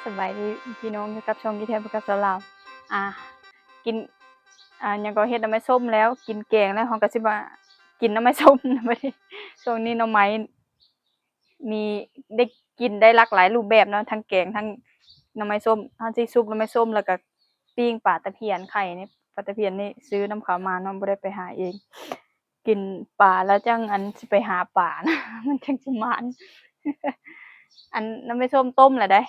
ສະບາຍດີພີ່ນ້ອງ ຢູ່ກັບຊ່ອງກິນແທ້ ພາກັບສາວລາວ. ອ່າ ກິນ ອ່າ ຫຍັງກໍ ເຮັດໜໍ່ໄມ້ສົ້ມແລ້ວ ກິນແກງແລ້ວ ເຮົາກໍຊິມາກິນໜໍ່ໄມ້ສົ້ມນຳບັດນີ້. ຊ່ວງນີ້ໜໍ່ໄມ້ມີ ໄດ້ກິນໄດ້ຫຼາກຫຼາຍຮູບແບບເນາະ ທັງແກງ ທັງໜໍ່ໄມ້ສົ້ມ. ເຮົາຊິຊຸບໜໍ່ໄມ້ສົ້ມ ແລ້ວກໍປີ້ງປາຕະພຽນໄຂ່ນີ້. ປາຕະພຽນນີ້ຊື້ນຳເຂົາມາເນາະ ບໍ່ໄດ້ໄປຫາເອງ. ກິນປາແລ້ວຈັ່ງ ອັນ ຊິໄປຫາປານະ ມັນຈັ່ງຊິໝານ. ອັນ ໜໍ່ໄມ້ສົ້ມຕົ້ມແລ້ວໃດ໋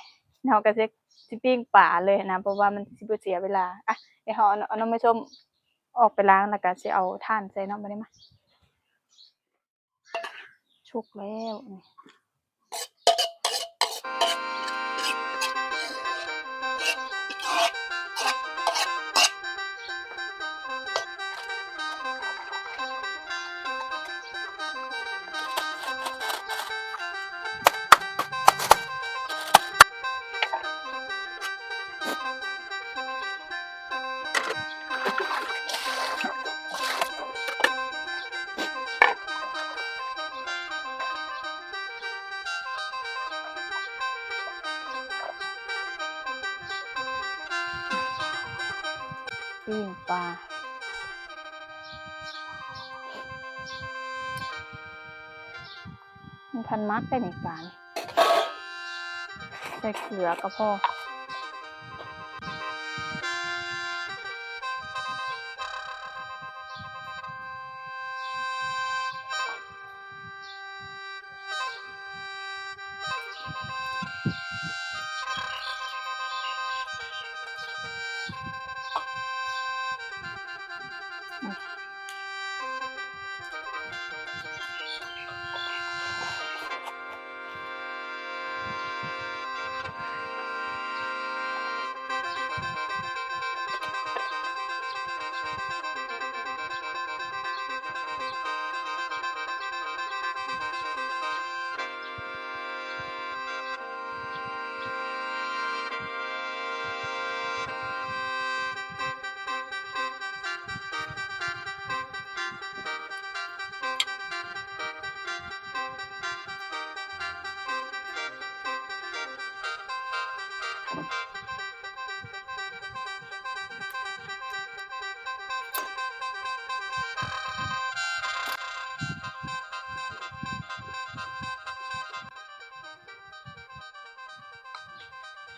ເຮົາກໍຊິ ຊິປີ້ງປາເລີຍນະ ເພາະວ່າມັນຊິບໍ່ເສຍເວລາ. ອ່ະ ດຽວເຮົາເອົາ ເອົາໜໍ່ໄມ້ສົ້ມອອກໄປລ້າງ ແລ້ວກໍຊິເອົາຖ່ານໃສ່ເນາະ ບັດນີ້ມາ. ສຸກແລ້ວນີ້. ປີ້ງປາ ມັນທັນໝັກໄດ໋ນີ້ປານີ້ ໃສ່ເກືອກໍພໍ.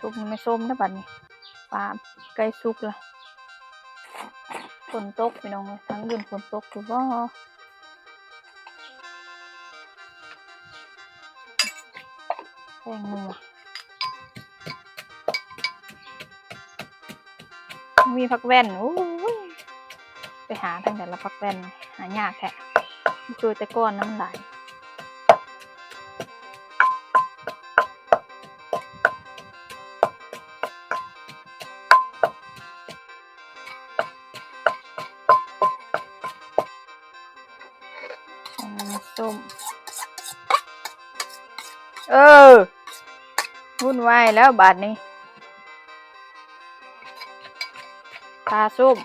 ສຸກ ໜໍ່ໄມ້ສົ້ມແລ້ວບັດນີ້ ປາໃກ້ສຸກລະ. ຝົນຕົກພີ່ນ້ອງເອີຍ ທາງອື່ນຝົນຕົກຢູ່ບໍ່? ແປ້ງນົວ ມີຜັກແວ່ນ ໂອ້ຍ ໄປຫາທາງໃດລະ ຜັກແວ່ນ ຫາຍາກແທ້ ບໍ່ຄືແຕ່ກ່ອນນະ ມັນຫຼາຍ. ສົ້ມ ເອີ ວຸ່ນວາຍແລ້ວບາດນີ້ ປາສົ້ມ.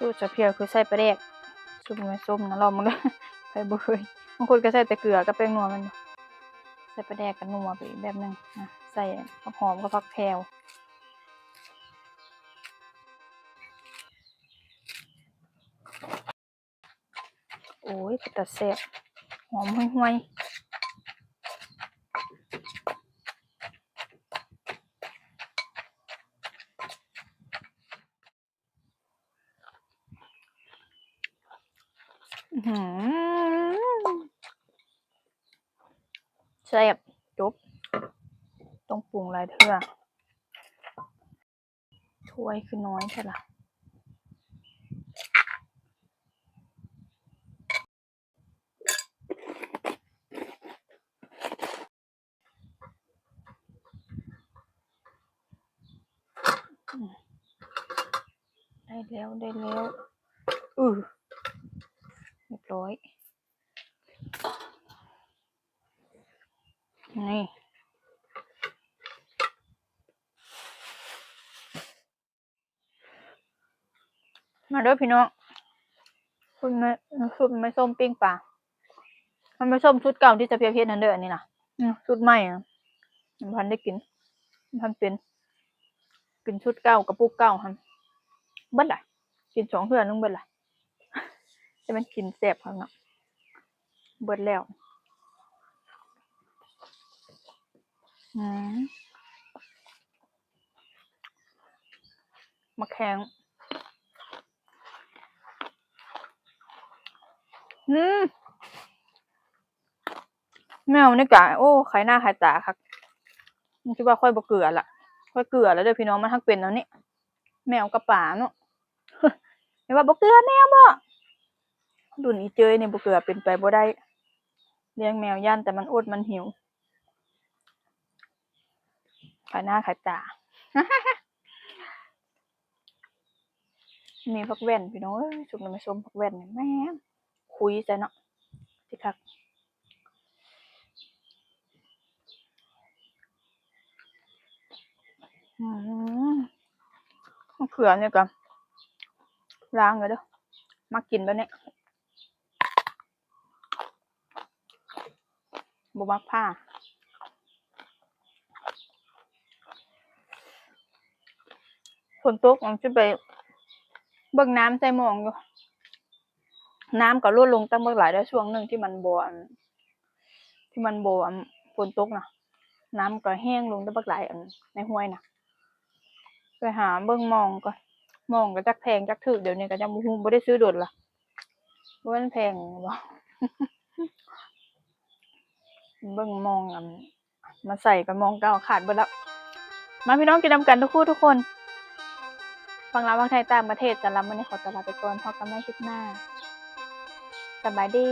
ສູດສາວພຽວຄືໃສ່ປາແດກ ຊຸບໜໍ່ໄມ້ສົ້ມນະ ລອງເບິ່ງເດີ ໃຜບໍ່ເຄີຍ. ບາງຄົນກໍໃສ່ແຕ່ເກືອກັບແປ້ງນົວແມ່ນບໍ່? ໃສ່ປາແດກກໍນົວໄປອີກແບບໜຶ່ງນະ ໃສ່ຜັກຫອມກັບຜັກແພວ. ໂອ້ຍ ເປັນຕາແຊບ ຫອມຫ່ວຍໆ. ອືຫື ແຊບ ຈົບ ຕ້ອງປຸງຫຼາຍເທື່ອ. ຖ້ວຍຄືນ້ອຍແທ້ລະ. ອືມ ໄດ້ ໄດ້ແລ້ວ ໄດ້ແລ້ວ ອື້ ຮຽບຮ້ອຍ ນີ້ ມາເດີພີ່ນ້ອງ ຊຸດແມ່ ຊຸດແມ່ສົ້ມປີ້ງປາ ມັນແມ່ສົ້ມຊຸດເກົ່າທີ່ສະພຽບເຮັດຫັ້ນເດີ ອັນນີ້ນະ ອືມ ຊຸດໃໝ່ນະ ຍັງບໍ່ທັນໄດ້ກິນ ຍັງບໍ່ທັນເປັນ ກິນຊຸດເກົ່າ ກະປຸກເກົ່າຫັ້ນ ເບິດລະ ກິນສອງເທື່ອໜຶ່ງເບິດລະ ແຕ່ມັນກິນແຊບຄັກເນາະ ເບິດແລ້ວ ອືມ ໝາກແຂ້ງ ອືມ ແມວນີ້ກະ ໂອ້ ຂາຍໜ້າຂາຍຕາຄັກ ມັນຊິວ່າຂ້ອຍບໍ່ເກືອລະ ຂ້ອຍເກືອລະເດີພີ່ນ້ອງ ມັນທັງເປັນແນວນີ້ ແມວກັບປາເນາະ ແມ່ນວ່າບໍ່ເກືອແມວບໍ ລຸ້ນອີເຈີຍນີ້ບໍ່ເກືອເປັນໄປບໍ່ໄດ້ ລ້ຽງແມວຢ້ານແຕ່ມັນອົດມັນຫິວ ຂາຍໜ້າຂາຍຕາ ມີຜັກແວ່ນພີ່ນ້ອງເອີຍ ຊຸບໜໍ່ໄມ້ສົ້ມຜັກແວ່ນນີ້ ແມ່ນຄຸຍໃສ່ເນາະ ຊິຄັກ ອືມ ມະເຂືອນີ້ກະລ້າງແລ້ວເດີ ມັກກິນແບບນີ້ ບໍ່ມັກຜ່າ ຝົນຕົກ ອັນ ຊິໄປເບິ່ງນ້ຳໃສ່ໝອງຢູ່ ນ້ຳກໍລົດລົງຕັ້ງບັກຫຼາຍແລ້ວ ຊ່ວງໜຶ່ງທີ່ມັນບໍ່ ອັນ ທີ່ມັນບໍ່ ອັນ ຝົນຕົກນະ ນ້ຳກໍແຫ້ງລົງຕັ້ງບັກຫຼາຍ ອັນ ໃນຫ້ວຍນະ ໄປຫາເບິ່ງໝອງກ່ອນ ໝອງກໍຈັກແພງຈັກຖືກ ດຽວນີ້ກໍຍັງບໍ່ຮູ້ ບໍ່ໄດ້ຊື້ດົນລະ ບໍ່ແມ່ນແພງບໍ ເບິ່ງໝອງ ອັນ ມາໃສ່ກັບໝອງເກົ່າຂາດເບິດແລ້ວ ມາພີ່ນ້ອງກິນນຳກັນທຸກຜູ້ທຸກຄົນ ຝັ່ງລາວ ຝັ່ງໄທ ຕ່າງປະເທດ ສຳລັບມື້ນີ້ຂໍຕົວລາໄປກ່ອນ ພົບກັນໃໝ່ຄລິບໜ້າ ສະບາຍດີ.